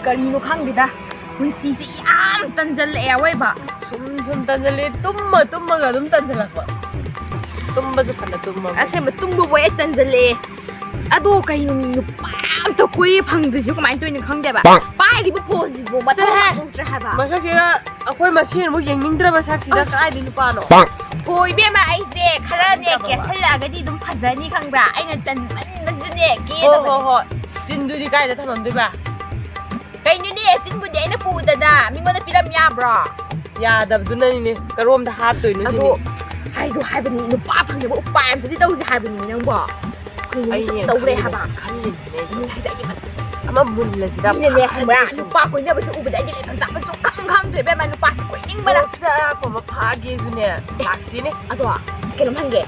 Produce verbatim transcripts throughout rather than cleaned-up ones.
ꯀꯔꯤꯅꯣ ꯈꯪꯗꯦꯗ, ꯄꯨꯟꯁꯤꯁꯦ ꯌꯥꯝ ꯇꯟꯖꯜꯂꯛꯑꯦ ꯑꯋꯣꯏꯕ꯫ ꯁꯨꯝ ꯁꯨꯝ ꯇꯟꯖꯜꯂꯦ, ꯇꯨꯝꯃ ꯇꯨꯝꯃꯒ ꯑꯗꯨꯝ ꯇꯟꯖꯜꯂꯛꯄ꯫ ꯇꯨꯝꯕꯁꯨ ꯐꯅ ꯇꯨꯝꯃꯒ꯫ ꯑꯁꯦꯡꯕ ꯇꯨꯝꯕꯕꯨ ꯍꯦꯛ ꯇꯟꯖꯜꯂꯛꯑꯦ꯫ ꯑꯗꯣ ꯀꯩꯅꯣ, ꯃꯤ ꯅꯨꯄꯥ ꯑꯝꯇ ꯀꯣꯏ ꯐꯪꯗ꯭ꯔꯤꯁꯤꯕꯨ ꯀꯃꯥꯏꯅ ꯇꯧꯔꯤꯅꯣ ꯈꯪꯗꯦꯕ꯫ ꯄꯥꯡ꯫ ꯄꯥꯏꯔꯤꯕ ꯐꯣꯟꯁꯤꯁꯨ ꯃꯊꯧ ꯆꯠꯂꯍꯦ꯫ ꯃꯥꯟꯊꯣꯛꯇ꯭ꯔꯦ ꯍꯥꯏꯕ꯫ ꯃꯁꯛꯁꯤꯒ ꯑꯩꯈꯣꯏ ꯃꯁꯦꯟꯕꯨ ꯌꯦꯡꯅꯤꯡꯗ꯭ꯔ ꯃꯁꯛꯁꯤꯗ꯫ ꯑꯁ꯫ ꯀꯗꯥꯏꯗꯩ ꯅꯨꯄꯥꯅꯣ? ꯄꯥꯡ꯫ ꯍꯣ ꯏꯕꯦꯝꯃ, ꯑꯩꯁꯦ ꯈꯔꯅꯦ ꯀꯦꯁꯜꯂꯛꯑꯒꯗꯤ ꯑꯗꯨꯝ ꯐꯖꯅꯤ ꯈꯪꯕ꯭ꯔꯥ? ꯑꯩꯅ ꯇꯟꯃꯟꯕꯁꯤꯗꯅꯦ ꯍꯣ, ꯀꯦꯗꯕꯅꯤ꯫ ꯍꯣ, ꯍꯣ꯫ ꯆꯤꯟꯗꯨꯗꯤ ꯀꯥꯏꯗ ꯊꯝꯃꯝꯗꯣꯏꯕ? ꯀꯩꯅꯣꯅꯦ, ꯆꯤꯟꯕꯨꯗꯤ ꯑꯩꯅ ꯄꯨꯗꯅ ꯃꯤꯉꯣꯟꯗ ꯄꯤꯔꯝ ꯌꯥꯕ꯭ꯔꯣ? ꯌꯥꯗꯕꯗꯨꯅꯅꯤꯅꯦ, ꯀꯔꯣꯝꯗ ꯍꯥꯠꯇꯣꯏꯅꯣ ꯑꯗꯣ ꯁꯤꯅꯤ꯫ ꯍꯥꯏꯁꯨ ꯍꯥꯏꯕꯅꯤ, ꯅꯨꯄꯥ ꯐꯪꯅꯕ ꯎꯄꯥꯏ ꯑꯝꯇꯗꯤ ꯇꯧꯁꯦ ꯍꯥꯏꯕꯅꯤ ꯅꯪꯕꯣ꯫ ꯀꯩꯅꯣ ꯑꯩ ꯁꯨꯝ ꯇꯧ ꯂꯩ ꯈꯜꯂꯤꯅꯦ, ꯍꯥꯏꯕ꯫ ꯈꯜꯂꯤꯅꯦ ꯑꯩꯁꯨ꯫ ꯑꯗꯨꯅꯦ ꯍꯥꯏꯁꯦ, ꯑꯩꯗꯤ ꯃꯊꯥ ꯑꯃ ꯃꯨꯜꯂꯁꯤꯔ ꯃꯤꯅꯅꯦ ꯈꯪꯕ꯭ꯔꯥ, ꯐꯥꯖꯤꯜꯂꯁꯤꯔ꯫ ꯅꯨꯄꯥ ꯀꯣꯏꯅꯕꯁꯦ ꯎꯕꯗ ꯑꯩꯗꯤ ꯂꯩꯐꯝ ꯆꯥꯐꯝꯁꯨ ꯈꯪ ꯈꯪꯗ꯭ꯔꯦ ꯏꯕꯦꯝꯃ, ꯅꯨꯄꯥꯁꯦ ꯀꯣꯏꯅꯤꯡꯕꯅ꯫ ꯁꯣꯔꯣꯛꯁꯤꯗ ꯑꯔꯥꯛꯄ ꯑꯃ ꯐꯥꯒꯦꯁꯨꯅꯦ, ꯂꯥꯛꯇꯦꯅꯦ꯫ ꯑꯗꯣ ꯀꯩꯅꯣꯝ ꯍꯪꯒꯦ,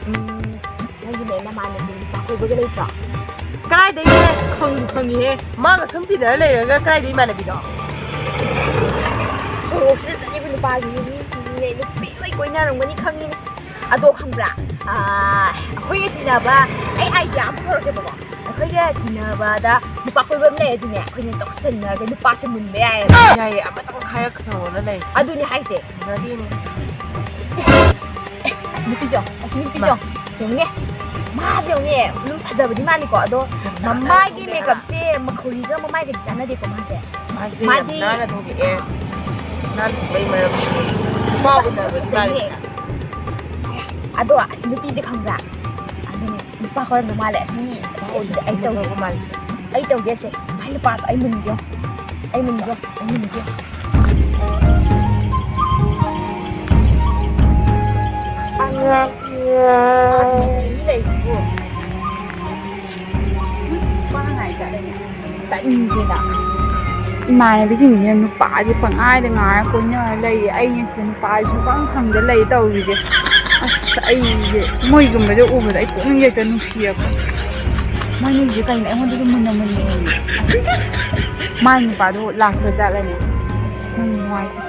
ꯎꯝ, ꯅꯪꯒꯤꯅꯦ ꯅꯃꯥꯟꯅꯕꯤ ꯅꯨꯄꯥ ꯀꯣꯏꯕꯒ ꯂꯩꯇ꯭ꯔꯣ? ꯀꯗꯥꯏꯗꯒꯤꯅꯦ? ꯈꯪꯕꯨ ꯈꯪꯉꯤꯍꯦ꯫ ꯃꯥꯒ ꯁꯨꯝ ꯇꯤꯟꯅꯔ ꯂꯩꯔꯒ ꯀꯗꯥꯏꯗ ꯏꯃꯥꯟꯅꯕꯤꯅꯣ? ꯁꯣꯔꯣꯛꯁꯤꯗ ꯆꯠꯂꯤꯕ ꯅꯨꯄꯥꯁꯤꯡꯁꯦ ꯃꯤꯁꯤꯡꯁꯤꯅꯦ ꯅꯨꯄꯤ ꯂꯣꯏ ꯀꯣꯏꯅꯔꯝꯒꯅꯤ ꯈꯪꯉꯤꯅꯦ꯫ ꯑꯗꯣ ꯈꯪꯕ꯭ꯔꯥ? ꯑꯥ, ꯑꯩꯈꯣꯏꯒ ꯇꯤꯟꯅꯕ, ꯑꯩ ꯑꯥꯏꯗꯤꯌꯥ ꯑꯃ ꯄꯨꯊꯣꯔꯛꯀꯦꯕꯀꯣ꯫ ꯑꯩꯈꯣꯏꯒ ꯇꯤꯟꯅꯕꯗ ꯅꯨꯄꯥ ꯀꯣꯏꯕ ꯑꯃ ꯂꯩꯔꯗꯤꯅꯦ, ꯑꯩꯈꯣꯏꯅ ꯇꯧꯁꯟꯅꯔꯒ ꯅꯨꯄꯥꯁꯦ ꯃꯨꯟꯕ ꯌꯥꯏꯌꯦꯕ꯫ ꯌꯥꯏꯌꯦ, ꯑꯃꯇꯪ ꯍꯥꯏꯔꯛꯁꯅꯣꯅ ꯂꯩ꯫ ꯑꯗꯨꯅꯦ ꯍꯥꯏꯁꯦ꯫ ꯍꯩꯅꯗꯦꯅꯦ꯫ ꯑꯦ, ꯑꯁꯤ ꯅꯨꯄꯤꯁꯦ ꯌꯦꯡꯉꯣ, ꯑꯁꯤ ꯅꯨꯄꯤꯁꯦ ꯃꯥ꯫ ꯌꯦꯡꯉꯣ꯫ ꯌꯦꯡꯉꯨꯅꯦ꯫ ꯃꯥꯁꯦ ꯌꯦꯡꯉꯨꯅꯦ, ꯑꯗꯨꯝ ꯐꯖꯕꯗꯤ ꯃꯥꯜꯂꯤꯀꯣ, ꯑꯗꯣ ꯌꯥꯝ ꯃꯃꯥꯏꯒꯤ ꯅꯥꯟꯅ ꯃꯦꯀꯞꯁꯦ ꯃꯈꯧꯔꯤꯒ ꯃꯃꯥꯏꯒꯗꯤ ꯆꯥꯟꯅꯗꯦꯀꯣ ꯃꯥꯁꯦ꯫ ꯃꯥꯁꯦ ꯌꯥꯝ ꯃꯥꯗꯤ ꯅꯥꯟꯅ ꯊꯣꯛꯂꯛꯑꯦ꯫ ꯅꯥꯟꯅ ꯊꯣꯛꯂꯛꯏ ꯃꯔꯝꯁꯦ ꯅꯨꯄꯥ ꯎꯅꯕꯗꯤ ꯃꯥꯜꯂꯤ꯫ ꯐꯖꯩꯅꯦ꯫ ꯑꯗꯣ ꯑꯁꯤ ꯅꯨꯄꯤꯁꯦ ꯈꯪꯕ꯭ꯔꯥ? ꯑꯗꯨꯅꯦ ꯅꯨꯄꯥ ꯀꯣꯏꯔꯝꯗꯧ ꯃꯥꯜꯂꯦ꯫ ꯑꯁꯤ, ꯑꯁꯤ, ꯑꯁꯤꯗꯤ ꯑꯩ ꯇꯧꯒꯦ꯫ ꯃꯥꯜꯂꯤꯁꯦ꯫ ꯑꯩ ꯇꯧꯒꯦꯁꯦ꯫ ꯑꯩ ꯅꯨꯄꯥꯗꯣ ꯑꯩ ꯃꯨꯟꯒꯦ꯫ ꯑꯩ ꯃꯨꯟꯒꯦ꯫ ꯑꯩ ꯃꯨꯟꯒꯦ꯫ ꯑꯁ, ꯃꯤ ꯂꯩꯁꯤꯕꯨ꯫ ꯅꯨꯄꯥ ꯉꯥꯏ ꯆꯠꯂꯦꯅꯦ꯫ ꯇꯟꯈ꯭ꯔꯦꯗ꯫ ꯏꯃꯥꯟꯅꯕꯤꯁꯤꯡꯁꯤꯅ ꯅꯨꯄꯥꯁꯦ ꯄꯪꯉꯥꯏꯗ ꯉꯥꯏꯔ ꯀꯣꯏꯅꯔ ꯂꯩꯔꯦ꯫ ꯑꯩꯅ ꯁꯤꯗ ꯅꯨꯄꯥꯁꯦ ꯁꯨꯡꯐꯪ ꯐꯪꯗ ꯂꯩ ꯇꯧꯔꯤꯁꯦ꯫ ꯑꯁ, ꯑꯩꯁꯦ ꯃꯣꯏꯒꯨꯝꯕꯁꯦ ꯎꯕꯗ ꯑꯩ ꯄꯨꯛꯅꯤꯡ ꯍꯦꯛꯇ ꯅꯨꯡꯁꯤꯔꯛꯄ꯫ ꯃꯣꯏꯅꯤꯁꯦ ꯀꯩꯅꯣ ꯑꯩꯉꯣꯟꯗꯁꯨ ꯃꯨꯟꯅ ꯃꯨꯟꯅ ꯌꯦꯡꯉꯤ꯫ ꯃꯥꯏ ꯅꯨꯄꯥꯗꯣ ꯂꯥꯛꯈ꯭ꯔ ꯖꯥꯠꯂꯅꯦ? ꯑꯁ, ꯅꯨꯡꯉꯥꯏꯇꯦ꯫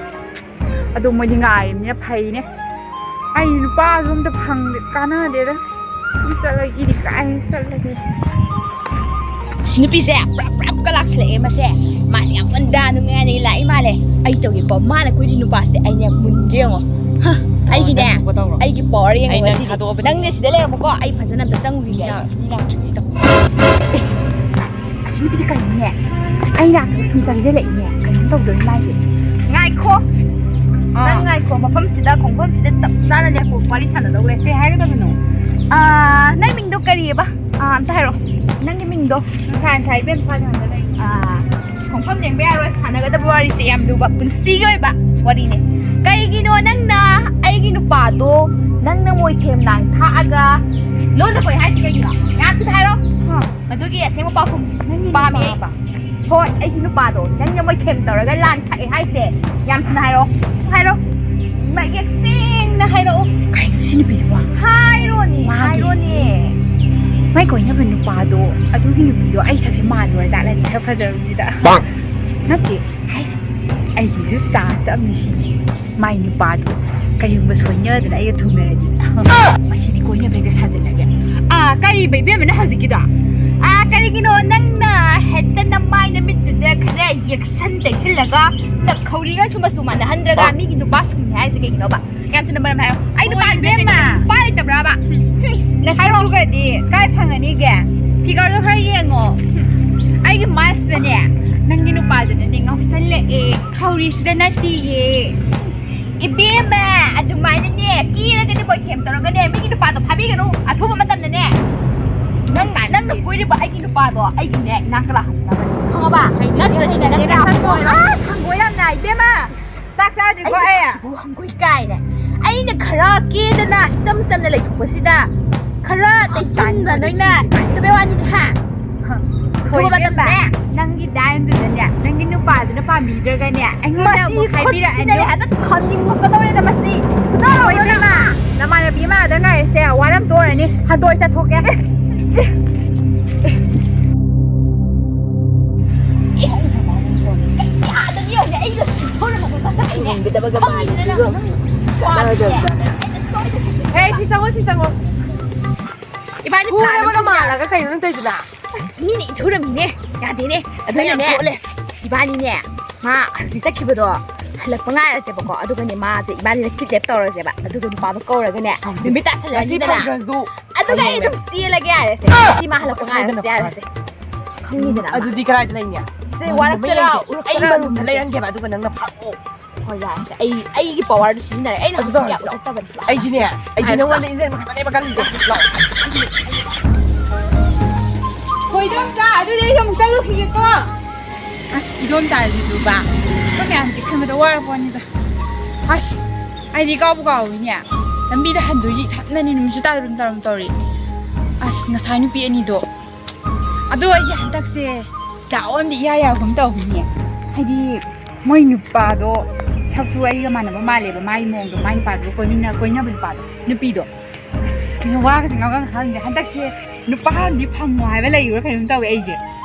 ꯑꯗꯣ ꯃꯣꯏꯗꯤ ꯉꯥꯏꯔꯤꯕꯅꯤꯅ ꯐꯩꯅꯦ꯫ ꯑꯩ ꯅꯨꯄꯥꯁꯨ ꯑꯝꯇ ꯐꯪꯗꯦ, ꯀꯥꯟꯅꯗꯦꯗ꯫ ꯑꯗꯨꯝ ꯆꯠꯂꯒꯦ, ꯏꯗꯤ ꯀꯥꯏ ꯆꯠꯂꯒꯦ꯫ ꯅꯨꯄꯤꯁꯦ ꯄ꯭ꯔꯞ ꯄ꯭ꯔꯞꯀ ꯂꯥꯛꯁꯜꯂꯛꯑꯦ꯫ ꯃꯁꯦ, ꯃꯥꯁꯦ ꯌꯥꯝ ꯃꯨꯟꯗꯥ ꯅꯨꯡꯉꯥꯏꯅ ꯂꯥꯛꯏ ꯃꯥꯜꯂꯦ꯫ ꯑꯩ ꯇꯧꯒꯦꯀꯣ, ꯃꯥꯅ ꯀꯣꯏꯔꯤ ꯅꯨꯄꯥꯁꯦ ꯑꯩꯅꯦ ꯃꯨꯟꯒꯦ ꯌꯦꯡꯉꯣ꯫ ꯍ, ꯑꯩꯒꯤꯅꯦ, ꯅꯪ ꯊꯣꯛꯄ ꯇꯧꯔꯣ꯫ ꯑꯩꯒꯤ ꯄꯋꯥꯔ ꯌꯦꯡꯉꯣ ꯑꯩ ꯅꯪ ꯉꯁꯤꯗꯤ꯫ ꯊꯥꯗꯣꯛꯑꯕꯅꯦ꯫ ꯅꯪꯅꯦ ꯁꯤꯗ ꯂꯩꯔꯝꯃꯨꯀꯣ, ꯑꯩ ꯐꯖꯅ ꯑꯝꯇ ꯆꯪꯉꯨꯈꯤꯒꯦ꯫ ꯃꯤ ꯂꯥꯛ-, ꯃꯤ ꯂꯥꯛꯇ꯭ꯔꯤꯉꯩ ꯇꯧ-, ꯑꯦ, ꯑꯁꯤ ꯅꯨꯄꯤꯁꯦ ꯀꯩꯅꯣꯅꯦ? ꯑꯩ ꯅꯥꯛꯇ ꯁꯨꯝ ꯆꯪꯁꯤꯜꯂꯛꯏꯅꯦ꯫ ꯀꯩꯅꯣꯝ ꯇꯧꯗꯣꯔꯤ ꯃꯥꯏꯁꯦ꯫ ꯉꯥꯏꯈꯣ꯫ ꯑꯥ꯫ ꯅꯪ ꯉꯥꯏꯈꯣ, ꯃꯐꯝꯁꯤꯗ, ꯈꯣꯡꯐꯝꯁꯤꯗ ꯆꯞ ꯆꯥꯅ ꯂꯦꯞꯄꯨ, ꯋꯥꯔꯤ ꯁꯥꯟꯅꯗꯧ ꯂꯩ꯫ ꯀꯩ ꯍꯥꯏꯒꯗꯕꯅꯣ? ꯑꯥ, ꯅꯪ ꯃꯤꯡꯗꯣ ꯀꯔꯤꯑꯕ? ꯑꯥ, ꯑꯝꯇ ꯍꯥꯏꯔꯛꯑꯣ꯫ ꯅꯪꯒꯤ ꯃꯤꯡꯗꯣ꯫ ꯅꯨꯡꯁꯥ ꯌꯥꯝ ꯁꯥꯏ ꯏꯕꯦꯝ, ꯁ꯭ꯋꯥꯏꯗ ꯉꯥꯛꯇ ꯂꯩ꯫ ꯑꯥ, ꯈꯣꯡꯐꯝ ꯌꯦꯡꯕ ꯌꯥꯔꯣꯏ꯫ ꯁꯥꯟꯅꯒꯗꯕ ꯋꯥꯔꯤꯁꯦ ꯌꯥꯝ ꯂꯨꯕ, ꯄꯨꯟꯁꯤꯒꯤ ꯑꯣꯏꯕ ꯋꯥꯔꯤꯅꯦ꯫ ꯀꯩꯒꯤꯅꯣ ꯅꯪꯅ ꯑꯩꯒꯤ ꯅꯨꯄꯥꯗꯣ, ꯅꯪꯅ ꯃꯣꯏꯊꯦꯝ ꯂꯥꯡ ꯊꯥꯛꯑꯒ ꯂꯣꯟꯗ ꯀꯣꯏ ꯍꯥꯏꯁꯤ ꯀꯩꯒꯤꯅꯣ? ꯌꯥꯝ ꯊꯨꯅ ꯍꯥꯏꯔꯣ꯫ ꯍꯥ? ꯃꯗꯨꯒꯤ ꯑꯁꯦꯡꯕ ꯄꯥꯎꯈꯨꯝ ꯅꯪꯒꯤ ꯄꯥꯝꯃꯦ ꯑꯩ꯫ ꯅꯨꯄꯥꯕ? ꯍꯣꯏ, ꯑꯩꯒꯤ ꯅꯨꯄꯥꯗꯣ ꯅꯪꯅ ꯃꯣꯏꯊꯦꯝ ꯇꯧꯔꯒ ꯂꯥꯡ ꯊꯥꯛꯑꯦ ꯍꯥꯏꯁꯦ꯫ ꯌꯥꯝ ꯊꯨꯅ ꯍꯥꯏꯔꯛꯑꯣ꯫ ꯍꯥꯏꯔꯣ꯫ ꯃꯌꯦꯛ ꯁꯦꯡꯅ ꯍꯥꯏꯔꯛꯑꯣ꯫ ꯀꯩꯅꯣ ꯁꯤ ꯅꯨꯄꯤꯁꯤꯕꯣ? ꯍꯥꯏꯔꯣꯅꯦ, ꯃꯥꯒꯤꯁꯤ ꯍꯥꯏꯔꯣꯅꯦ꯫ ꯃꯥꯏ ꯀꯣꯏꯅꯕ ꯅꯨꯄꯥꯗꯣ, ꯑꯗꯨꯒꯤ ꯅꯨꯄꯤꯗꯣ ꯑꯩ ꯁꯛꯁꯦ ꯃꯥꯜꯂꯨꯔ ꯖꯥꯠꯂꯅꯦ, ꯈꯔ ꯐꯖꯕꯁꯤꯗ꯫ ꯄꯥꯛ! ꯅꯠꯇꯦ, ꯍꯩꯁ, ꯑꯩꯒꯤꯁꯨ ꯆꯥꯟꯁ ꯑꯃꯅꯤ ꯁꯤꯅꯤ꯫ ꯃꯥꯏ ꯅꯨꯄꯥꯗꯣ ꯀꯔꯤꯒꯨꯝꯕ ꯁꯣꯏꯅꯗꯅ ꯑꯩꯒ ꯊꯨꯡꯅꯔꯗꯤ, ꯃꯁꯤꯗꯤ ꯀꯣꯏꯅꯕ ꯍꯦꯛꯇ ꯁꯥꯖꯤꯜꯂꯒꯦ꯫ ꯑꯥ, ꯀꯔꯤꯕ ꯏꯕꯦꯝꯃꯅ ꯍꯧꯖꯤꯛꯀꯤꯗꯣ? ꯑꯥ, ꯀꯔꯤꯒꯤꯅꯣ ꯅꯪꯅ ꯍꯦꯛꯇ ꯅꯃꯥꯏ ꯅꯃꯤꯠꯇꯨꯗ ꯈꯔ ꯌꯦꯛꯁꯟ ꯇꯩꯁꯤꯜꯂꯒ ꯅꯈꯧꯔꯤꯒꯁꯨ ꯃꯆꯨ ꯃꯥꯟꯅꯍꯟꯗ꯭ꯔꯒ ꯃꯤꯒꯤ ꯅꯨꯄꯥ ꯁꯨꯝꯅꯤ ꯍꯥꯏꯔꯤꯁꯦ ꯀꯩꯒꯤꯅꯣꯕ? ꯌꯥꯝ ꯊꯨꯅ ꯃꯔꯝ ꯍꯥꯏꯔꯣ꯫ ꯑꯩ ꯅꯨꯄꯥ ꯍꯣꯏ, ꯂꯩꯇ꯭ꯔꯦ, ꯏꯕꯦꯝꯃ꯫ ꯅꯨꯄꯥ ꯂꯩꯇꯕ꯭ꯔꯥꯕ? ꯍꯥꯏꯔꯣ꯫ ꯅꯁꯛꯇꯨꯒꯗꯤ ꯀꯥꯏ ꯐꯪꯉꯅꯤꯒꯦ? ꯐꯤꯒꯔꯗꯣ ꯈꯔ ꯌꯦꯡꯉꯣ꯫ ꯑꯩꯒꯤ ꯃꯥꯏꯁꯤꯗꯅꯦ, ꯅꯪꯒꯤ ꯅꯨꯄꯥꯗꯨꯅꯅꯦ ꯉꯥꯎꯁꯜꯂꯛꯑꯦ꯫ ꯈꯧꯔꯤꯁꯤꯗ ꯅꯠꯇꯤꯌꯦ꯫ ꯏꯕꯦꯝꯃ, ꯑꯗꯨꯃꯥꯏꯅꯅꯦ ꯀꯦꯔꯒꯅꯦ ꯀꯣꯏꯊꯦꯝ ꯇꯧꯔꯒꯅꯦ ꯃꯤꯒꯤ ꯅꯨꯄꯥꯗꯣ ꯐꯥꯕꯤꯒꯅꯨ꯫ ꯑꯊꯨꯕ ꯃꯇꯝꯗꯅꯦ ꯅꯪ, ꯅꯪꯅ ꯀꯣꯏꯔꯤꯕ ꯑꯩꯒꯤ ꯅꯨꯄꯥꯗꯣ ꯑꯩꯒꯤꯅꯦ ꯏꯅꯥꯛꯇ ꯂꯥꯛꯍꯟꯒꯗꯕꯅꯤ, ꯈꯪꯉꯕ? ꯍꯩꯅꯗꯦ, ꯅꯠꯇ꯭ꯔꯗꯤ ꯍꯩꯅꯗꯦ, ꯅꯪ ꯅꯁꯛꯇꯣ꯫ ꯑꯥ, ꯍꯪꯒꯣꯏ ꯌꯥꯝꯅ, ꯏꯕꯦꯝꯃ꯫ ꯆꯥꯛ ꯆꯥꯗ꯭ꯔꯤꯀꯣ ꯑꯩ? ꯑꯩꯅ ꯁꯤꯕꯨ ꯍꯪꯒꯣꯏ ꯀꯥꯏꯅ꯫ ꯑꯩꯅ ꯈꯔ ꯀꯦꯗꯅ ꯏꯆꯝ ꯆꯝꯅ ꯂꯩꯊꯣꯛꯄꯁꯤꯗ ꯈꯔ ꯇꯩꯁꯤꯟꯕ ꯅꯣꯏꯅ ꯎꯁꯤꯠꯇꯕꯩ ꯋꯥꯅꯤꯅꯦ, ꯍꯥ? ꯍꯣꯏ, ꯊꯨꯕ ꯏꯕꯦꯝꯃ, ꯃꯇꯝꯗꯅꯦ꯫ ꯅꯪꯒꯤ ꯗꯥꯏꯝꯗꯨꯗꯅꯦ, ꯅꯪꯒꯤ ꯅꯨꯄꯥꯗꯨꯅ ꯄꯥꯝꯕꯤꯗ꯭ꯔꯒꯅꯦ, ꯑꯩꯉꯣꯟꯗ ꯃꯁꯤ ꯑꯃꯨꯛ ꯍꯥꯏꯕꯤꯔꯛꯑꯅꯨ꯫ ꯈꯨꯠꯁꯤꯅꯅꯦ ꯍꯦꯛꯇ ꯊꯝꯅꯤꯡꯉꯛꯀꯗꯧꯔꯦꯗ ꯃꯁꯤ꯫ ꯐꯨꯗꯔꯣ, ꯍꯣꯏ, ꯐꯨꯗꯔꯣ꯫ ꯏꯕꯦꯝꯃ, ꯅꯃꯥꯟꯅꯕꯤ ꯑꯃ ꯑꯗ ꯉꯥꯏꯔꯤꯁꯦ ꯋꯥꯔꯝ ꯇꯣꯔꯅꯤ꯫ ꯍꯟꯗꯣꯛꯑ ꯆꯠꯊꯣꯛꯀꯦ꯫ ꯏꯁ! ꯀꯌꯥꯗꯅꯤ ꯌꯦꯡꯉꯨꯅꯦ, ꯑꯩꯒ ꯊꯧꯔꯝꯃꯒ ꯆꯠꯈꯤꯅꯦ꯫ ꯐꯝꯃꯤꯗꯅ ꯅꯪ, ꯅꯪ ꯀꯥꯔꯤꯁꯦ꯫ ꯍꯦ, ꯁꯤ ꯆꯪꯉꯣ, ꯁꯤ ꯆꯪꯉꯣ꯫ ꯏꯕꯥꯅꯤ ꯄꯨꯔ plan ꯑꯃꯒ ꯑꯃ ꯃꯥꯜꯂꯒ ꯀꯩꯅꯣ ꯅꯪ ꯇꯧꯔꯤꯗꯨꯅ? ꯑꯁ, ꯃꯤꯅ ꯏꯊꯨꯔꯝꯃꯤꯅꯦ꯫ ꯌꯥꯗꯦꯅꯦ꯫ ꯑꯗꯨꯅꯅꯦ, ꯁꯣꯜꯂꯦ꯫ ꯏꯕꯥꯅꯤꯅꯦ, ꯃꯥ ꯍꯧꯖꯤꯛ ꯆꯠꯈꯤꯕꯗꯣ ꯍꯜꯂꯛꯄ ꯉꯥꯏꯔꯁꯦꯕꯀꯣ꯫ ꯑꯗꯨꯒꯅꯦ, ꯃꯥꯁꯦ ꯏꯕꯥꯅꯤꯅ ꯀꯤꯗꯅꯦꯞ ꯇꯧꯔꯁꯦꯕ꯫ ꯑꯗꯨꯒ ꯅꯨꯄꯥꯗꯣ ꯀꯧꯔꯒꯅꯦ, ꯇꯧꯁꯦ꯫ ꯅꯨꯃꯤꯠ ꯉꯁꯤ ꯇꯥꯁꯜꯂꯛꯑꯅꯤꯗꯅ꯫ ꯐꯪꯗ꯭ꯔꯁꯨ ꯑꯗꯨꯒ ꯑꯩ ꯐꯪꯉꯦ꯫ ꯑꯗꯨꯝ ꯆꯦꯜꯂꯒꯦ ꯍꯥꯏꯔꯁꯦ꯫ ꯁꯤ ꯃꯥ ꯍꯜꯂꯛꯄ ꯉꯥꯏꯔꯁꯦ ꯍꯥꯏꯔꯁꯦ꯫ ꯈꯪꯉꯤꯗꯅ ꯃꯥ꯫ ꯑꯗꯨꯗꯤ ꯀꯗꯥꯏꯗ ꯂꯩꯅꯤ? ꯁꯦ, ꯋꯥꯔꯛꯇꯔꯥ, ꯌꯦꯡꯒꯦ꯫ ꯑꯩ ꯎꯔꯛꯇꯔꯥ? ꯃꯅꯨꯡꯗ ꯂꯩꯔꯝꯒꯦꯕ, ꯑꯗꯨꯒ ꯅꯪꯅ ꯐꯥꯛꯑꯣ꯫ ꯍꯣꯏ, ꯌꯥꯔꯦꯁꯦ꯫ ꯑꯩ, ꯑꯩꯒꯤ ꯄꯋꯥꯔꯗꯣ ꯁꯤꯖꯤꯟꯅꯔꯦ꯫ ꯑꯩꯅ ꯑꯗꯨ ꯍꯧꯖꯤꯛ ꯇꯧꯔꯁꯤ꯫ ꯎꯔꯛꯇꯕꯅꯦꯕ꯫ ꯑꯩꯗꯤꯅꯦ, ꯑꯩꯗꯤ ꯍꯥꯏꯔꯁꯤ꯫ ꯅꯉꯣꯟꯗ ꯏꯟꯖꯟ ꯈꯛꯇꯅꯦꯕ ꯀꯜꯂꯤꯁꯦ꯫ ꯂꯥꯛꯑꯣ꯫ ꯍꯣꯏ, ꯏꯗꯣꯝꯆꯥ, ꯑꯗꯨꯗꯤ ꯑꯩꯁꯨ ꯑꯃꯨꯛ ꯆꯠꯂꯨꯈꯤꯒꯦꯀꯣ꯫ ꯑꯁ, ꯏꯗꯣꯝꯆꯥꯁꯤꯁꯨꯕ, ꯑꯩꯈꯣꯏ ꯃꯌꯥꯝꯁꯦ ꯈꯟꯕꯗ ꯋꯥꯔ ꯄꯣꯠꯅꯤꯗ꯫ ꯑꯁ, ꯑꯩꯗꯤ ꯀꯥꯎꯕꯨ ꯀꯥꯎꯏꯅꯦ꯫ ꯂꯝꯕꯤꯗ ꯍꯟꯗꯣꯏꯁꯤ ꯏꯊꯟꯗꯅꯤ, ꯅꯨꯃꯤꯠꯁꯨ ꯇꯥꯔꯨꯝ ꯇꯥꯔꯨꯝ ꯇꯧꯔꯤ꯫ ꯑꯁ, ꯉꯁꯥꯏ ꯅꯨꯄꯤ ꯑꯅꯤꯗꯣ꯫ ꯑꯗꯣ ꯑꯩꯁꯦ ꯍꯟꯗꯛꯁꯦ ꯗꯥꯎ ꯑꯃꯗꯤ ꯏꯌꯥ ꯌꯥꯒꯨꯝ ꯇꯧꯕꯅꯦ꯫ ꯍꯥꯏꯗꯤ ꯃꯣꯏ ꯅꯨꯄꯥꯗꯣ ꯁꯛꯁꯨ ꯑꯩꯒ ꯃꯥꯟꯅꯕ ꯃꯥꯜꯂꯦꯕ, ꯃꯥꯒꯤ ꯃꯑꯣꯡꯗꯣ, ꯃꯥꯏ ꯅꯨꯄꯥꯗꯨꯒ ꯀꯣꯏꯃꯤꯟꯅ-, ꯀꯣꯏꯅꯕ ꯅꯨꯄꯥꯗꯣ, ꯅꯨꯄꯤꯗꯣ꯫ ꯑꯁ, ꯋꯥꯒꯁꯦ ꯉꯥꯡꯉ ꯈꯪꯗꯦ꯫ ꯍꯟꯗꯛꯁꯦ ꯅꯨꯄꯥ ꯑꯃꯗꯤ ꯐꯪꯉꯣ ꯍꯥꯏꯕ ꯂꯩꯕ꯭ꯔꯥ ꯀꯩꯅꯣꯝ ꯇꯧꯋꯦ ꯑꯩꯁꯦ꯫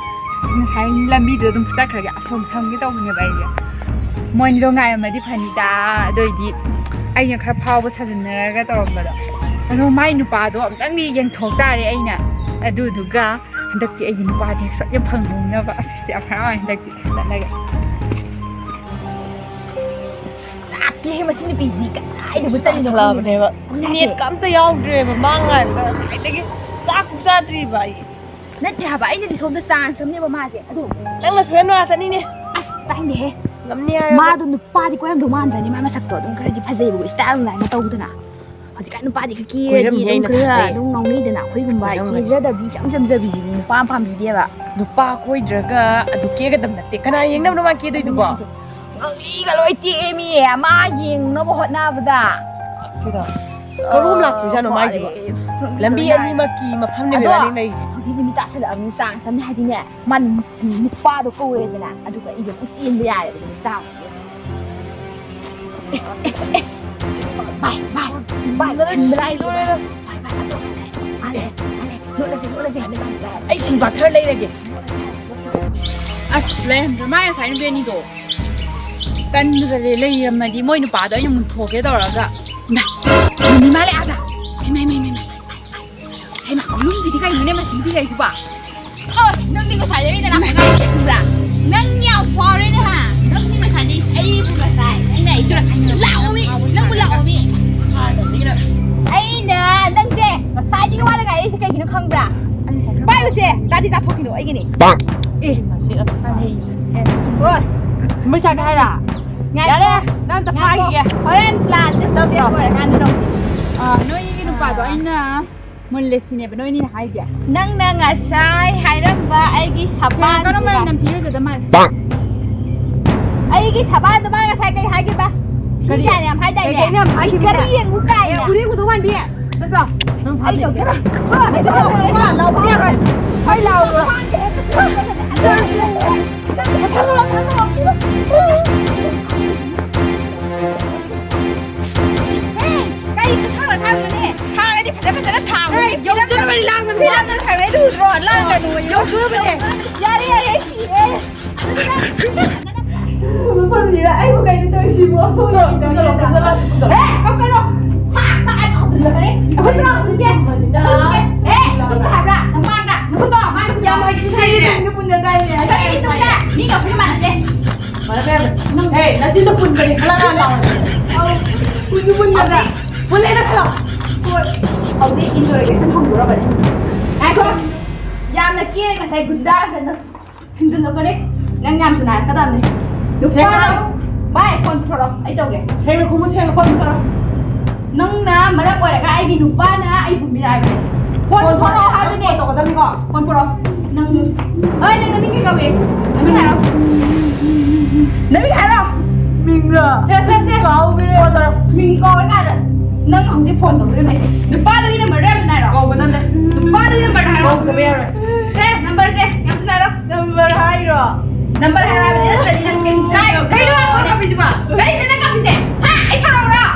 ꯑꯁ, ꯉꯁꯥꯏ ꯂꯝꯕꯤꯗꯨꯗ ꯑꯗꯨꯝ ꯆꯠꯈ꯭ꯔꯒꯦ, ꯑꯁꯣꯝ ꯁꯝꯒꯦ ꯇꯧꯕꯅꯦꯕ ꯑꯩꯁꯦ꯫ ꯃꯣꯏꯅꯤꯗꯣ ꯉꯥꯏꯔꯝꯃꯗꯤ ꯐꯅꯤꯗ, ꯑꯗꯨ ꯑꯣꯏꯗꯤ ꯑꯩꯅ ꯈꯔ ꯐꯥꯎꯕ ꯁꯥꯖꯤꯟꯅꯔꯒ ꯇꯧꯔꯝꯕꯗꯣ꯫ ꯑꯗꯣ ꯃꯥꯏ ꯅꯨꯄꯥꯗꯣ ꯑꯝꯇꯪꯗꯤ ꯌꯦꯡꯊꯣꯛ ꯇꯥꯔꯦ ꯑꯩꯅ꯫ ꯑꯗꯨꯗꯨꯒ ꯍꯟꯗꯛꯇꯤ ꯑꯩꯒꯤ ꯅꯨꯄꯥꯁꯦ ꯁꯣꯏꯗꯅ ꯐꯪꯍꯧꯅꯕ꯫ ꯑꯁ, ꯌꯥꯝ ꯍꯔꯥꯎꯋꯦ ꯍꯟꯗꯛꯇꯤ꯫ ꯆꯠꯂꯒꯦ꯫ ꯂꯥꯞꯄꯦꯍꯦ, ꯃꯁꯤ ꯅꯨꯄꯤꯁꯤ ꯀꯗꯥꯏꯗꯕꯨ ꯆꯠꯂꯤꯅꯣ ꯈꯪꯗꯦ꯫ ꯂꯥꯞꯄꯅꯦꯕ꯫ ꯅꯦꯠꯀ ꯑꯝꯇ ꯌꯥꯎꯗ꯭ꯔꯦꯕ, ꯃꯥ ꯉꯥꯏꯕꯗ ꯉꯁꯥꯏꯗꯒꯤ ꯆꯥꯛ ꯆꯥꯗ꯭ꯔꯤꯕ ꯑꯩ꯫ ꯅꯠꯇꯦ ꯍꯥꯏꯕ, ꯑꯩꯅꯗꯤ ꯁꯣꯝꯗ ꯆꯥꯟꯁ ꯑꯃꯅꯦꯕ ꯃꯥꯁꯦ꯫ ꯑꯗꯣ ꯅꯪꯅ ꯁꯣꯏꯍꯟꯕ ꯉꯥꯛꯇꯅꯤꯅꯦ꯫ ꯑꯁ, ꯇꯥꯏꯅꯦꯍꯦ꯫ ꯉꯝꯅꯤ ꯍꯥꯏꯔꯒ꯫ ꯃꯥꯗꯣ ꯅꯨꯄꯥꯗꯤ ꯀꯣꯏꯔꯝꯗꯧ ꯃꯥꯟꯗ꯭ꯔꯅꯦ, ꯃꯥ ꯃꯁꯛꯇꯣ ꯑꯗꯨꯝ ꯈꯔꯗꯤ ꯐꯖꯩꯕꯀꯣ, ꯏꯁꯇꯥꯏꯜ ꯑꯗꯨꯃꯥꯏꯅ ꯇꯧꯗꯅ꯫ ꯍꯧꯖꯤꯛꯀꯥꯟ ꯅꯨꯄꯥꯗꯤ ꯈꯔ ꯀꯦꯔꯗꯤ ꯀꯣꯏꯔꯝꯅꯤ, ꯑꯗꯨꯝ ꯑꯩꯅ ꯈꯔ ꯊꯥꯖꯩ꯫ ꯑꯗꯨꯝ ꯉꯥꯎꯅꯩꯗꯅ, ꯑꯩꯈꯣꯏꯒꯨꯝꯕ ꯀꯣꯏꯔꯝꯒꯅꯤ꯫ ꯀꯦꯖꯗꯕꯤ, ꯏꯆꯝ ꯆꯝꯖꯕꯤꯁꯤꯗꯤ ꯅꯨꯄꯥ ꯑꯃ ꯄꯥꯝꯕꯤꯗꯦꯕ꯫ ꯅꯨꯄꯥ ꯀꯣꯏꯗ꯭ꯔꯒ ꯑꯗꯨ ꯀꯦꯒꯗꯕ ꯅꯠꯇꯦ꯫ ꯀꯅꯥ ꯌꯦꯡꯅꯕꯅꯣ ꯃꯥ ꯀꯦꯗꯣꯏꯗꯨꯕꯣ? ꯉꯛꯂꯤꯒ ꯂꯣꯏ ꯇꯦꯛꯑꯦ ꯃꯤ, ꯃꯥ ꯌꯦꯡꯅꯕ ꯍꯣꯠꯅꯕꯗ꯫ ꯀꯩꯗꯧ-, ꯀꯔꯣꯝ ꯂꯥꯛꯇꯣꯏꯖꯥꯠꯅꯣ ꯃꯥꯏꯁꯤꯕꯣ? ꯑꯁ, ꯂꯝꯕꯤ ꯑꯅꯤꯃꯛꯀꯤ ꯃꯐꯝꯅꯦꯕ ꯑꯗꯣ ꯏꯕꯥꯅꯤ ꯂꯩꯔꯤꯁꯦ꯫ ꯍꯧꯖꯤꯛ ꯅꯨꯃꯤꯠ ꯇꯥꯁꯜꯂꯛꯑꯕꯅꯤ, ꯆꯥꯡ ꯁꯝꯅ ꯍꯥꯏꯗꯤꯅꯦ, ꯃꯥ ꯅꯨꯄꯥꯗꯣ ꯀꯧꯔꯦꯗꯅ, ꯑꯗꯨꯒ ꯑꯩꯒ ꯑꯗꯨꯝ ꯆꯦꯟꯕ ꯌꯥꯔꯦꯕ ꯅꯨꯃꯤꯠ ꯇꯥꯕ꯫ ꯚꯥꯏ, ꯚꯥꯏ, ꯚꯥꯏ, ꯊꯤꯟꯕ ꯂꯥꯛꯏꯁꯦ, ꯚꯥꯏ꯫ ꯚꯥꯏ, ꯚꯥꯏ, ꯑꯗꯣ, ꯚꯥꯏ, ꯚꯥꯏ, ꯂꯣꯠꯂꯁꯤ, ꯂꯣꯠꯂꯁꯤ꯫ ꯑꯩ ꯁꯤꯡꯕ ꯈꯔ ꯂꯩꯔꯒꯦ꯫ ꯑꯁ, ꯂꯩꯔꯝꯗ꯭ꯔꯦ꯫ ꯃꯥ ꯉꯁꯥꯏ ꯅꯨꯄꯤ ꯑꯅꯤꯗꯣ ꯇꯟꯗ꯭ꯔꯗꯤ ꯂꯩꯔꯝꯃꯗꯤ ꯃꯣꯏ ꯅꯨꯄꯥꯗꯣ ꯑꯩꯅ ꯃꯨꯟꯊꯣꯛꯀꯦ ꯇꯧꯔꯒ꯫ ꯏꯃꯥ, ꯅꯨꯃꯤ ꯃꯥꯜꯂꯦ ꯑꯥꯗ꯫ ꯏꯃꯥ, ꯏꯃꯥ, ꯏꯃꯥ, ꯏꯃꯥ꯫ ꯍꯩꯃꯥ, ꯈꯨꯂꯨꯝꯁꯤꯗꯤ ꯀꯩꯅꯣꯅꯦ ꯃꯁꯤ ꯅꯨꯄꯤ ꯂꯩꯔꯤꯁꯤꯕꯣ? ꯑꯣ, ꯅꯪꯗꯤ ꯉꯁꯥꯏꯗꯒꯤ ꯅꯅꯥ ꯄꯪꯉꯥꯡ ꯈꯪꯕ꯭ꯔꯥ? ꯅꯪ ꯌꯥꯝ ꯐꯥꯎꯔꯦꯅꯦ ꯍꯥ? ꯅꯪꯗꯤ ꯉꯁꯥꯏꯗꯒꯤ ꯑꯩꯕꯨ ꯉꯁꯥꯏ ꯅꯪꯅ ꯑꯩ ꯇꯨꯔꯛ ꯂꯥꯛꯑꯣꯃꯤ, ꯅꯪꯕꯨ ꯂꯥꯛꯑꯣꯃꯤ꯫ ꯑꯩꯅ ꯅꯪꯁꯦ ꯉꯁꯥꯏꯗꯒꯤ ꯋꯥꯅ ꯉꯥꯏꯔꯛꯏꯁꯦ ꯀꯩꯒꯤꯅꯣ ꯈꯪꯕ꯭ꯔꯥ? ꯄꯥꯏꯌꯨꯁꯦ, ꯆꯥꯗꯤ ꯆꯥꯊꯣꯛꯈꯤꯅꯣ ꯑꯩꯒꯤꯅꯦ꯫ ꯑꯦ, ꯑꯦ, ꯍꯣꯏ꯫ ꯃꯩ ꯆꯥꯒꯦ ꯍꯥꯏꯔ? ꯉꯥꯏꯈꯣ, ꯌꯥꯔꯦ, ꯅꯪ ꯑꯝꯇ ꯉꯥꯏꯈꯣ꯫ ꯐꯥꯈꯤꯒꯦ꯫ ꯍꯣꯔꯦꯟ ꯄ꯭ꯂꯥꯟꯁꯦ ꯇꯞ ꯁꯛꯁꯦꯁ ꯇꯞ꯫ ꯑꯣꯏꯔꯀꯥꯟꯗ ꯂꯧꯁꯤ꯫ ꯑꯥ, ꯅꯣꯏꯒꯤ ꯅꯨꯄꯥꯗꯣ ꯑꯥ꯫ ꯑꯩꯅ ꯃꯨꯜꯂꯦ ꯁꯤꯅꯦꯕ ꯅꯣꯏꯅꯤꯅ ꯍꯥꯏꯁꯦ꯫ ꯅꯪꯅ ꯉꯁꯥꯏ ꯍꯥꯏꯔꯝꯕ ꯑꯩꯒꯤ ꯀꯩꯅꯣ, ꯀꯔꯝꯕ ꯁꯕꯥꯟꯗꯨꯔ? ꯅꯝꯊꯤꯔꯨꯗꯗ ꯃꯥꯜꯂꯦ? ꯑꯩꯒꯤ ꯁꯕꯥꯟꯗꯣ ꯃꯥ ꯉꯁꯥꯏ ꯀꯩ ꯍꯥꯏꯒꯦꯕ? ꯊꯤ ꯀꯔꯤ? ꯀꯥꯏꯅ ꯌꯥꯝ ꯍꯥꯏꯗꯥꯏꯅꯦ? ꯀꯩ, ꯀꯩꯅꯣ ꯌꯥꯝ ꯍꯥꯏꯈꯤꯕꯅꯦ? ꯈꯔ ꯌꯦꯡꯉꯨ ꯀꯥꯏꯅ꯫ ꯑꯦ, ꯎꯔꯦꯡ ꯎꯗꯧ ꯃꯥꯟꯕꯤ꯫ ꯆꯠꯂꯣ꯫ ꯅꯪ ꯑꯩ ꯐꯥꯕꯤꯒꯦ꯫ ꯌꯧꯗꯔꯦ꯫ ꯂꯥꯎꯕ ꯌꯥꯔꯣꯏ꯫ ꯍꯣꯏ, ꯂꯥꯎꯔꯣ꯫ ꯀꯔꯤ ꯈꯨꯊꯥꯡꯅ ꯊꯥꯡꯒꯅꯤ? ꯊꯥꯡꯉꯗꯤ ꯐꯖ ꯐꯖꯅ ꯊꯥꯡꯉꯨ꯫ ꯑꯦ, ꯌꯧꯗ꯭ꯔꯕꯅꯤ, ꯂꯥꯡꯒꯅꯨ꯫ ꯐꯤꯂꯝꯗ ꯊꯥꯡꯅꯩꯗꯨ ꯎꯗ꯭ꯔꯣ? ꯂꯥꯡꯒꯅꯨ꯫ ꯌꯧꯗ꯭ꯔꯕꯅꯦ꯫ ꯌꯥꯔꯦ, ꯌꯥꯔꯦ, ꯁꯤꯔꯦ꯫ ꯃꯐꯝꯁꯤꯗ ꯑꯩꯕꯨ ꯀꯩꯅꯣ ꯇꯧꯔꯤꯁꯤꯕꯣ? ꯆꯠꯂꯣ, ꯆꯠꯂꯣ, ꯆꯠꯂꯣ, ꯆꯠꯂꯣ꯫ ꯑꯦ, ꯀꯛꯀꯅꯨ꯫ ꯊꯥꯡ ꯊꯥꯡ ꯑꯩ ꯊꯥꯡꯖꯤꯜꯂꯛꯀꯅꯤ꯫ ꯑꯩꯈꯣꯏ ꯄꯨꯂꯞ ꯍꯧꯖꯤꯛꯇꯤ꯫ ꯑꯦ, ꯀꯛꯀꯦ ꯍꯥꯏꯕ꯭ꯔꯥ? ꯅꯃꯥꯡꯗ꯫ ꯅꯈꯨꯠꯇꯣ, ꯃꯥꯏ ꯌꯥꯝ ꯍꯩꯁꯤꯡꯅ ꯍꯩꯁꯤꯡꯅ꯫ ꯃꯤꯒ ꯄꯨꯟꯅ ꯇꯥꯏꯅꯦ꯫ ꯑꯩꯈꯣꯏ ꯃꯤꯒ ꯄꯨꯟꯅ ꯃꯥꯟꯅꯁꯦ꯫ ꯃꯔꯝ ꯌꯥꯝꯅ ꯍꯦ, ꯅꯆꯤꯟꯗꯣ ꯄꯨꯟꯕꯅꯦ, ꯈꯂꯥ ꯈꯂꯥ ꯂꯥꯎꯔꯗꯤ꯫ ꯑꯧ, ꯄꯨꯟꯁꯨ ꯄꯨꯟꯗꯕ꯭ꯔꯥ? ꯄꯨꯜꯂꯦꯅ ꯈꯜꯂꯣ꯫ ꯍꯣꯏ, ꯍꯧꯖꯤꯛ interrogation ꯍꯧꯗꯣꯔꯕꯅꯤ꯫ ꯉꯥꯏꯈꯣ, ꯌꯥꯝꯅ ꯀꯦꯔꯦ ꯉꯁꯥꯏ ꯒꯨꯟꯗꯥ ꯉꯥꯛꯇ ꯊꯤꯟꯖꯤꯜꯂꯛꯀꯅꯤ꯫ ꯅꯪ ꯌꯥꯝ ꯁꯥꯟꯅꯔꯛꯀꯗꯕꯅꯤ꯫ ꯅꯨꯄꯥ, ꯁꯦꯡꯅ ꯚꯥꯏ, phone ꯄꯨꯊꯣꯔꯛꯑꯣ, ꯑꯩ ꯇꯧꯒꯦ꯫ ꯁꯦꯡꯅ ꯈꯨꯝꯃꯨ, ꯁꯦꯡꯅ phone ꯄꯨꯊꯣꯔꯛꯑꯣ꯫ ꯅꯪꯅ ꯃꯔꯝ ꯑꯣꯏꯔꯒ ꯑꯩꯒꯤ ꯅꯨꯄꯥꯅ ꯑꯩꯕꯨ ꯃꯤꯔꯥꯏꯕꯅꯦ꯫ Phone ꯄꯨꯊꯣꯔꯛꯑꯣ ꯍꯥꯏꯕꯅꯦ꯫ Phone ꯇꯧꯒꯗꯕꯅꯤꯀꯣ꯫ Phone ꯄꯨꯔꯛꯑꯣ꯫ ꯅꯪ, ꯑꯩ ꯅꯪ ꯅꯃꯤꯡ ꯀꯩ ꯀꯧꯏ? ꯅꯃꯤꯡ ꯍꯥꯏꯔꯣ꯫ ꯅꯃꯤꯡ ꯍꯥꯏꯔꯣ꯫ ꯃꯤꯡꯔꯣ? ꯁꯦ, ꯁꯦ, ꯁꯦ꯫ ꯀꯥꯎꯈ꯭ꯔꯦ꯫ Phone ꯇꯧꯔꯣ꯫ ꯃꯤꯡ ꯀꯧꯔꯀꯥꯟꯗ ꯅꯪ ꯍꯧꯖꯤꯛ phone ꯇꯧꯗꯣꯏꯅꯦ꯫ ꯅꯨꯄꯥꯗꯒꯤ number ꯗꯣ ꯌꯥꯝ ꯍꯥꯏꯔꯣ꯫ ꯀꯧꯒꯗꯕꯅꯦ꯫ ꯅꯨꯄꯥꯗꯒꯤ number ꯗꯣ ꯍꯥꯏꯔꯣ꯫ ꯀꯧꯗꯕ ꯌꯥꯔꯣꯏ꯫ ꯁꯦ, number ꯁꯦ ꯌꯥꯝ ꯊꯨꯅ ꯍꯥꯏꯔꯣ꯫ Number ꯍꯥꯏꯔꯣ꯫ Number ꯍꯥꯏꯔꯣ ꯍꯥꯏꯕꯅꯦ, ꯅꯠꯇ꯭ꯔꯗꯤ ꯅꯪ ꯀꯩꯝ ꯆꯥꯏ-, ꯀꯩꯅꯣ ꯅꯪ ꯀꯞꯄꯤꯁꯤꯕꯣ? ꯀꯩꯅꯣ ꯅꯪ ꯀꯞꯄꯤꯁꯦ? ꯍꯥ? ꯑꯩ ꯁꯥꯎꯔꯛꯎꯔꯣ?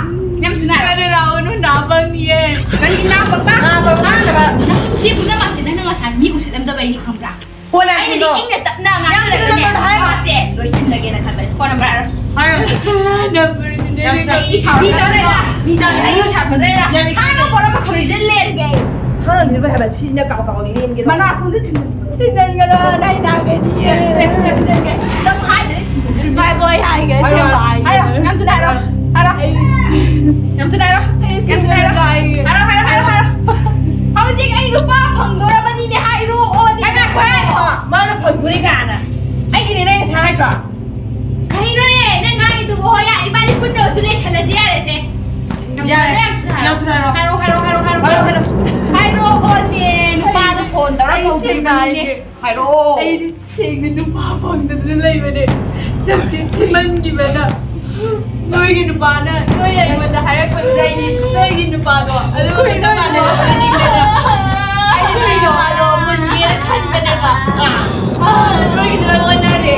ꯌꯥꯝ ꯊꯨꯅ ꯍꯥꯏꯔꯣ꯫ ꯀꯩꯅꯣ ꯔꯥꯍꯨꯜ, ꯅꯨꯡ ꯅꯥ ꯄꯪꯉꯤꯌꯦ꯫ ꯀꯔꯤ ꯅꯥ ꯄꯪꯕ? ꯅꯥ ꯄꯪꯕ ꯅꯠꯇꯕ꯫ ꯅꯪ ꯁꯤ ꯄꯨꯝꯅꯃꯛꯁꯦ ꯅꯪꯅ ꯉꯁꯥꯏ ꯃꯤ ꯎꯁꯤꯠꯂꯝꯗꯕꯩꯅꯤ ꯈꯪꯕ꯭ꯔꯥ? Phone ꯑꯩꯅꯗꯤ ꯍꯥꯏꯕꯗꯣ꯫ ꯏꯪꯅ ꯇꯞꯅ ꯌꯥꯝ ꯉꯥꯡꯅꯔꯒꯅꯦ ꯊꯨꯅ ꯍꯥꯏꯔꯣ꯫ ꯋꯥꯁꯦ ꯂꯣꯏꯁꯤꯟꯂꯒꯦꯅ ꯈꯟꯕꯅꯦ꯫ Phone number ꯍꯥꯏꯔꯣ꯫ ꯍꯥꯏꯔꯣ꯫ Number ꯗꯨꯅꯦ ꯌꯥꯝ ꯁꯥꯏ꯫ ꯑꯩ ꯁꯥꯎꯔꯛꯀꯗꯧꯔꯦꯗ꯫ ꯃꯤ ꯇꯥꯔꯦ꯫ ꯑꯩ ꯁꯥꯎꯔꯛꯀꯗꯧꯔꯦꯗ꯫ ꯌꯥꯝ ꯁꯥꯏ꯫ ꯍꯥꯏꯕ ꯄꯣꯠ ꯑꯃ ꯈꯪꯖꯤꯜꯂꯦ꯫ ꯈꯪꯉꯝꯈꯤꯔꯣꯏ ꯍꯥꯏꯕ, ꯁꯤꯁꯤꯅ ꯀꯥꯎ ꯀꯥꯎꯅ ꯏꯔꯦꯟꯒꯦ꯫ ꯃꯅꯥ ꯈꯣꯡꯗ ꯊꯤꯟꯖꯤꯟ-, ꯊꯤꯟꯖꯤꯟꯒꯅꯣ, ꯅꯪ ꯅꯥꯒꯅꯤ꯫ ꯁꯦ, ꯁꯦ, ꯁꯦ, ꯁꯦ, ꯁꯦ꯫ ꯅꯪ ꯍꯥꯏꯗ꯭ꯔꯗꯤ ꯊꯤꯟꯖꯤꯟꯗꯣꯏꯅꯦ꯫ ꯍꯥꯏꯔꯣ, ꯍꯥꯏꯔꯣ, ꯍꯥꯏꯔꯣ꯫ ꯌꯥꯝ ꯊꯨꯅ ꯍꯥꯏꯔꯣ꯫ ꯍꯥꯏꯔꯣ꯫ ꯑꯩ ꯌꯥꯝ ꯊꯨꯅ ꯍꯥꯏꯔꯣ꯫ ꯑꯩ ꯌꯥꯝ ꯊꯨꯅ ꯍꯥꯏꯔꯣ꯫ ꯁꯤꯡꯖꯨ ꯆꯥꯏꯌꯦ꯫ ꯍꯥꯏꯔꯣ, ꯍꯥꯏꯔꯣ, ꯍꯥꯏꯔꯣ, ꯍꯥꯏꯔꯣ꯫ ꯍꯧꯖꯤꯛ ꯑꯩ ꯅꯨꯄꯥ ꯐꯪꯗꯣꯔꯕꯅꯤꯅꯦ, ꯍꯥꯏꯔꯛꯑꯣ, ꯅꯪ ꯍꯥꯏꯔꯣ꯫ ꯃꯥꯅ ꯐꯪꯗꯣꯔꯦ ꯀꯥꯏꯅ꯫ ꯑꯩꯒꯤꯅꯦ ꯅꯪ ꯉꯁꯥꯏ ꯍꯥꯏꯗ꯭ꯔꯣ? ꯀꯩꯅꯣꯅꯦ, ꯅꯪ ꯉꯥꯡꯉꯤꯗꯨꯕꯨ? ꯍꯣꯏ, ꯌꯥꯔꯦ, ꯏꯕꯥꯅꯤ ꯄꯨꯟꯅ ꯑꯣꯏꯔꯁꯨ ꯂꯩꯁꯜꯂꯁꯤ, ꯌꯥꯔꯦꯁꯦ꯫ ꯌꯥꯔꯦ꯫ ꯌꯥꯝ ꯊꯨꯅ ꯍꯥꯏꯔꯣ꯫ ꯍꯥꯏꯔꯣ, ꯍꯥꯏꯔꯣ, ꯍꯥꯏꯔꯣ, ꯍꯥꯏꯔꯣ꯫ ꯍꯥꯏꯔꯣ, ꯍꯥꯏꯔꯣ꯫ ꯍꯥꯏꯔꯛꯑꯣꯅꯦ, ꯅꯨꯄꯥꯗꯣ ꯐꯣꯟ ꯇꯧꯔ ꯑꯩ ꯀꯧꯗ꯭ꯔꯤꯕꯅꯤꯅꯦ꯫ ꯁꯦꯡꯅ ꯍꯥꯏꯒꯦ꯫ ꯍꯥꯏꯔꯛꯑꯣ꯫ ꯑꯩꯗꯤ ꯁꯦꯡꯅ ꯅꯨꯄꯥ ꯐꯪꯗꯗꯅ ꯂꯩꯕꯅꯦ꯫ ꯁꯛꯁꯦ ꯊꯤꯃꯟꯈꯤꯕꯅ꯫ ꯅꯣꯏꯒꯤ ꯅꯨꯄꯥꯅ, ꯅꯣꯏ ꯑꯩꯉꯣꯟꯗ ꯍꯥꯏꯔꯛꯄꯗꯨꯗ ꯑꯩꯗꯤ ꯅꯣꯏꯒꯤ ꯅꯨꯄꯥꯗꯣ ꯑꯗꯨꯒ ꯆꯞ ꯃꯥꯟꯅꯅ ꯐꯪꯅꯤꯡꯗꯅ꯫ ꯑꯩꯗꯤ ꯅꯣꯏꯒꯤ ꯅꯨꯄꯥꯗꯣ ꯃꯨꯟꯒꯦꯅ ꯈꯟꯕꯅꯦꯕ꯫ ꯑꯥ, ꯅꯣꯏꯒꯤꯗꯨꯅ ꯑꯣꯟꯅꯔꯦ꯫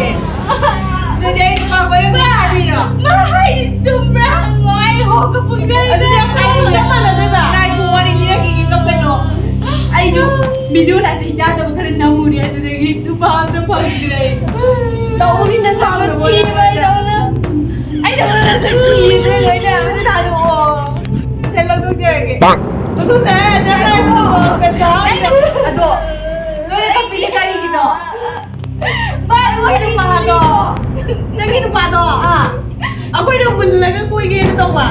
ꯑꯗꯨꯗꯤ ꯑꯩ ꯅꯨꯄꯥ ꯀꯣꯏꯔꯝꯕ ꯌꯥꯔꯤꯔꯣ? ꯃꯥ ꯍꯥꯏꯔꯤ ꯆꯨꯝꯕ꯭ꯔꯥ ꯍꯪꯉꯣ, ꯑꯩ ꯍꯣꯛꯀ ꯄꯨꯡꯀꯩꯗ꯫ ꯑꯗꯨꯗꯤ ꯑꯩꯈꯣꯏ ꯑꯅꯤ ꯆꯞ ꯃꯥꯟꯅꯗꯣꯏꯕ? ꯉꯥꯏꯈꯣ, ꯋꯥꯔꯤ ꯂꯤꯔꯛꯈꯤꯒꯦ, ꯀꯞꯀꯅꯣ꯫ ꯑꯩꯁꯨ ꯚꯤꯗꯤꯑꯣ ꯅꯥꯇꯩ ꯆꯥꯗꯕ ꯈꯔ ꯅꯝꯃꯨꯔꯦ, ꯑꯗꯨꯗꯒꯤ ꯅꯨꯄꯥ ꯑꯝꯇ ꯐꯪꯗ꯭ꯔꯦ꯫ ꯇꯧꯅꯤ ꯅꯁꯥ ꯊꯤꯕ ꯌꯥꯎꯅ꯫ ꯑꯩꯅ ꯅꯁꯥ ꯊꯤꯕ ꯂꯣꯏꯅ ꯑꯝꯇ ꯊꯥꯗꯣꯛꯑꯣ꯫ ꯁꯦ, ꯂꯧꯊꯣꯛꯆꯔꯒꯦ꯫ ꯄꯥꯛ꯫ ꯂꯧꯊꯣꯛꯆꯔꯦ, ꯅꯪ ꯂꯧꯊꯣꯛꯑꯣ꯫ ꯑꯗꯣ, ꯂꯣꯏꯅ ꯀꯞꯄꯤꯁꯦ ꯀꯔꯤꯒꯤꯅꯣ? ꯃꯥ ꯅꯪꯒꯤ ꯅꯨꯄꯥꯗꯣ, ꯅꯪꯒꯤ ꯅꯨꯄꯥꯗꯣ, ꯑꯥ꯫ ꯑꯩꯈꯣꯏꯅ ꯃꯨꯜꯂꯒ ꯀꯣꯏꯒꯦꯅ ꯇꯧꯕ꯫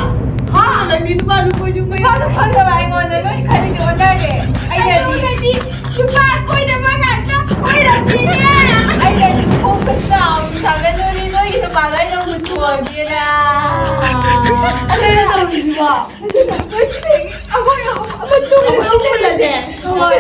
ꯍꯥ? ꯅꯪꯗꯤ ꯅꯨꯄꯥꯁꯨ ꯀꯣꯏꯁꯨ ꯀꯣꯏ-, ꯅꯨꯄꯥꯁꯨ ꯐꯪꯗꯕ ꯑꯩꯉꯣꯟꯗ ꯂꯣꯏ ꯈꯜꯂꯤꯁꯦ ꯑꯣꯟꯅꯔꯦ꯫ ꯑꯩꯅꯗꯤ ꯑꯗꯨꯒꯗꯤ ꯅꯨꯄꯥ ꯀꯣꯏꯗꯕ ꯉꯥꯛꯇ ꯀꯣꯏꯔꯝꯃꯤꯅꯦ꯫ ꯑꯩꯅꯗꯤ ꯈꯣꯡꯒ ꯆꯥꯎꯅ ꯁꯥꯒꯠꯂꯨꯔꯦ, ꯅꯣꯏꯒꯤ ꯅꯨꯄꯥꯗꯣ ꯑꯩꯅ ꯍꯨꯟꯗꯣꯛꯑꯒꯦꯅ꯫ ꯑꯗꯨꯅ ꯇꯧꯔꯤꯁꯤꯕꯣ? ꯑꯩꯈꯣꯏ ꯑꯍꯨꯝ ꯑꯃ ꯇꯨꯝꯃꯨꯔꯁꯦ꯫ ꯍꯣꯏ꯫